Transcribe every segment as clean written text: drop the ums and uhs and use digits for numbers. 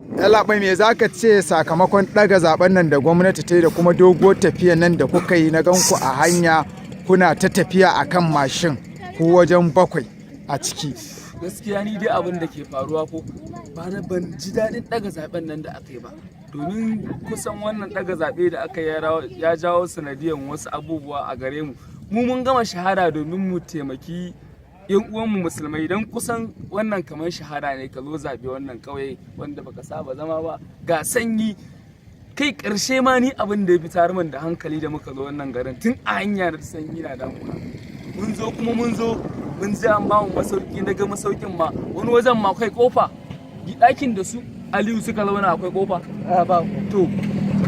Yallaɓai, me za ka ce sakamakon ɗaga zaben nan da gwamnati ta yi da kuma doguwar tafiya nan da kuka yi? Na ganku a hanya kuna ta tafiya a kan mashin, ku wajen bakwai a ciki. Gaskiya ni dai abin da ke faruwa ko ba na ban ji daɗin ɗaga zaben nan da aka yi ba, domin kusan wannan ɗaga zaɓe da aka yi ya jawo sanadiyan wasu abubuwa a gare mu. Mu mun gama shahada domin mu taimaki yan uwanmu Musulmai, don kusan wannan kamar shahada ne ka zo zaɓe wannan ƙauye wanda baka saba zama ba, ga sanyi. Kai, ƙarshe ma ni abin da ya fitar min da hankali, da muka zo wannan garin, tun a hanya da sanyi na damuna. Mun zo kuma mun zo mun ji an bamu masauki, na ga masaukin ma wani wajen ma akwai kofa. Ɗakin da su Aliyu suka zauna akwai kofa. To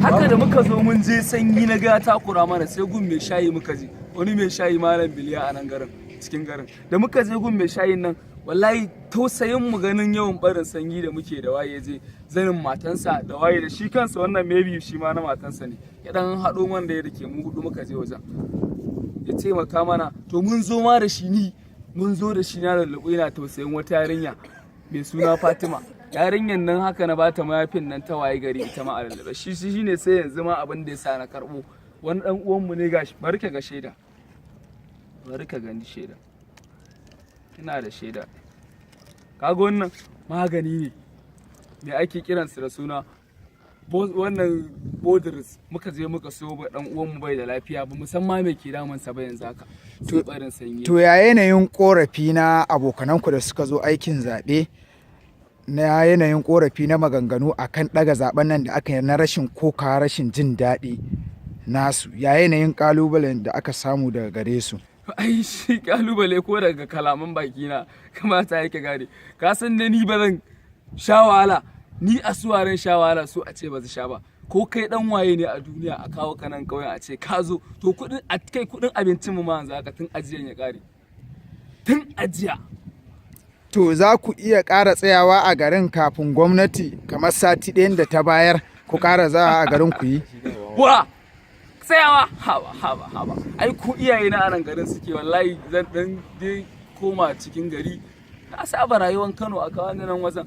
haka da muka zo mun je, sanyi na ga takura mana, sai gun mai shayi muka je, wani mai shayi, Malam Biliya, a nan garin, cikin garin. Da muka je gun mai shayin nan, wallahi tausayin mu, ganin yawan barin sanyi da muke da waye, je zanin matansa da waye da shi kansa, wannan maybe shi ma na matansa ne, ya dan haɗo man da ya dake mu hudu muka je wajen ya taimaka mana. To mun zo ma da shi, ni mun zo da shi na lulluɓu, ina tausayin wata yarinya mai suna Fatima. Yarinyar nan haka na bata mayafin nan, ta waye gari ita ma a lullube. Shi shine sai yanzu ma abin da ya sa na karɓo wani ɗan uwanmu ne. Gashi, bari ka ga shaida, bari ka gani shaida, ina da shaida. Kaga wannan magani ne, me ake kiransu da suna, wannan Bodris, muka je muka siyo ba dan uwanmu, bai da lafiya, ba musamman me ke damunsa ba yanzu haka, sai barin sanyi. To ya yanayin korafi na abokananku da suka zo aikin zaɓe, na yanayin korafi na maganganu akan ɗaga zaben nan da aka yi, na rashin koka, rashin jin daɗi nasu, ya yanayin ƙalubalen da aka samu daga gare su? Ai shi kalubale ko daga kalaman bakina kamata yake gane. Ka san da ni ba zan sha wahala, ni a suwaren sha wahala, su a ce ba su sha ba. Ko kai dan waye ne a duniya, a kawo kanan kauyen a ce ka zo, to kudin a kai kudin abincin mu ma yanzu haka tun ajiyan ya kare, tun ajiya. To za ku iya ƙara tsayawa a garin kafin gwamnati kamar sati ɗayan da ta bayar, ku ƙara za a garin ku yi? Wa tsayawa? Haba, haba, haba! Ai ko iyaye na anan garin suke, wallahi zan dan dai koma cikin gari. Na saba rayuwar Kano, a kawo nan wajen.